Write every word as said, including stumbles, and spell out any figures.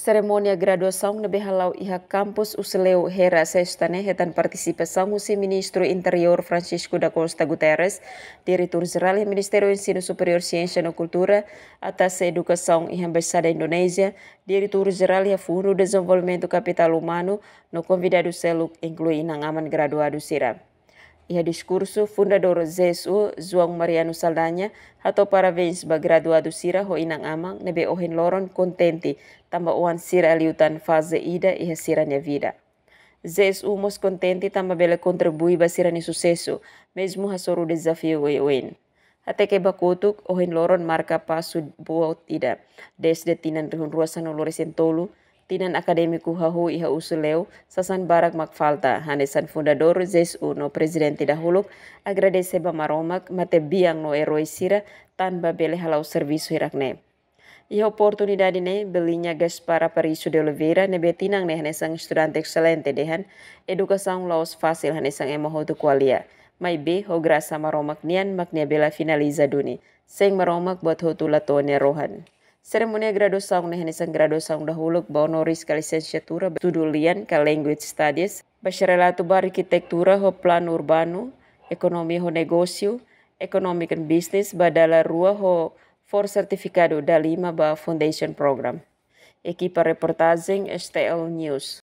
Serimónia graduasaun ne'ebé hala'o iha kampus Usileu Hera Sesta ne'e hetan partisipasaun husi Ministru Interiór Francisco da Costa Guterres, Diretór Jerál iha Ministériu Ensinu Superiór, Siénsia no Kultura, Atáse Edukasaun iha Embaixada Indonézia, Diretór Jerál iha Fundu Dezenvolvimentu Kapitál Umanu, no konvidadu seluk inklui inan-aman graduadu sira. Iha diskursu, fundadór Z S U, João Mariano Saldanha, hato'o parabéns ba graduadu sira ho inan-aman ne'ebé ohin loron kontente tanba oan sira liután faze ida iha sira-nia vida. Z S U mós kontente tanba bele kontribui ba sira-nia susesu, mezmu hasoru dezafiu oioin. Hateke ba kotuk, ohin loron marka pasu boot ida. Dezde tinan rihun rua sanulu resin tolu, tinan akadémiku hahú iha Usileu, sasán barak mak falta, hanesan fundadór Z S U no prezidente dahuluk agradese ba Maromak matebian no erói sira tanba bele hala'o servisu hirak-ne'e. Iha oportunidade ne'e, Beliña Gaspar Aparício de Oliveira, ne'ebé tinan ne'e hanesan estudante excelente dehan, edukasaun la'ós fasil hanesan ema hotu ko'alia. Maibé, ho grasa Maromak nian mak nia bele finaliza duni. Sein Maromak buat hotu la to'o nia rohan. Serimónia graduasaun ne'e hanesan graduasaun dahuluk ba honoris ka lisensiatura ba estudu lian ka Language Studies, bacharelatu ba Arkitektura ho Planu Urbanu, Ekonomia ho Negósiu, Economic and Business ba dala rua ho fó sertifikadu dalima ba Foundation Program. Ekipa reportajen S T L News.